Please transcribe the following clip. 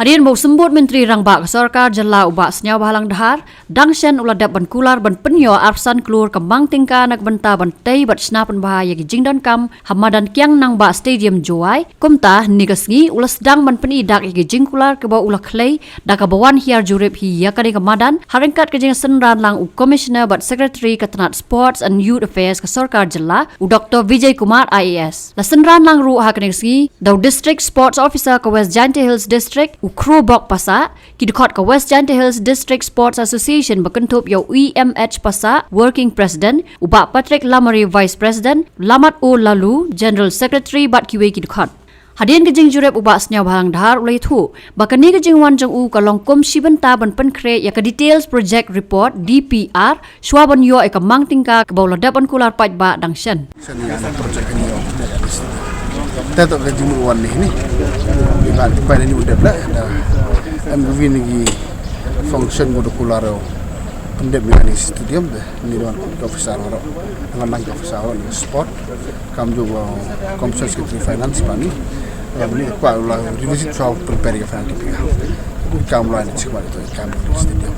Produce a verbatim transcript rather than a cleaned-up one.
Hadien ba u Symbud Myntri Rangbah ka Sorkar Jylla u Bah Sniawbhalang Dhar dang shen u la dep ban kular ban pynïoh arphew san klur ka mang tyngka na ka bynta ban tei bad shna pynbha ïa ki jingdonkam ha madan Kiang Nangbah Stadium Jowai. Kumta hynne ka sngi u la sdang ban pyni dak ïa ki jingkular kiba u la khlei da kaba wan hiar jurip hi ïa kane ka madan ha ryngkat ka jingsynran lang u Commissioner bad Secretary ka tnat Sports and Youth Affairs ka Sorkar Jylla, u Doctor Vijay Kumar I A S. La synran lang ruh ha kane ka sngi da u District Sports Officer ka West Jaintia Hills District, u Khrobok Passah, ki dkhot ka West Jaintia Hills District Sports Association ba kynthup ïa u E M H Passah, Working President, u Bah Patrick Lamare, Vice President, Lamat O Laloo, General Secretary, bad kiwei ki dkhot. Hadien ka jingjurip u Bah Sniawbhalang Dhar u la ïathuh ba kane ka jingwan jong u ka long kum shi bynta ban pynkhreh ïa ka Details Project Report, D P R, shuwa ban ïoh ïa ka mang tyngka kaba u la dep ban kular paidbah dang shen. Shen ïa na project ni ong. Te to ka jingmut wan ni ni. Iban bai ni u dep la da. Em giving ni function bu da kular ong. Pyndep ni ni stadium de. Ni wan ka officer ro. Ngan nang ka officer ro ni sport. Kam ju ba Commissioner Secretary Finance bani. Ngan ni kwa la release shuwa prepare ka finance. Kam la ni chikwa to kam stadium.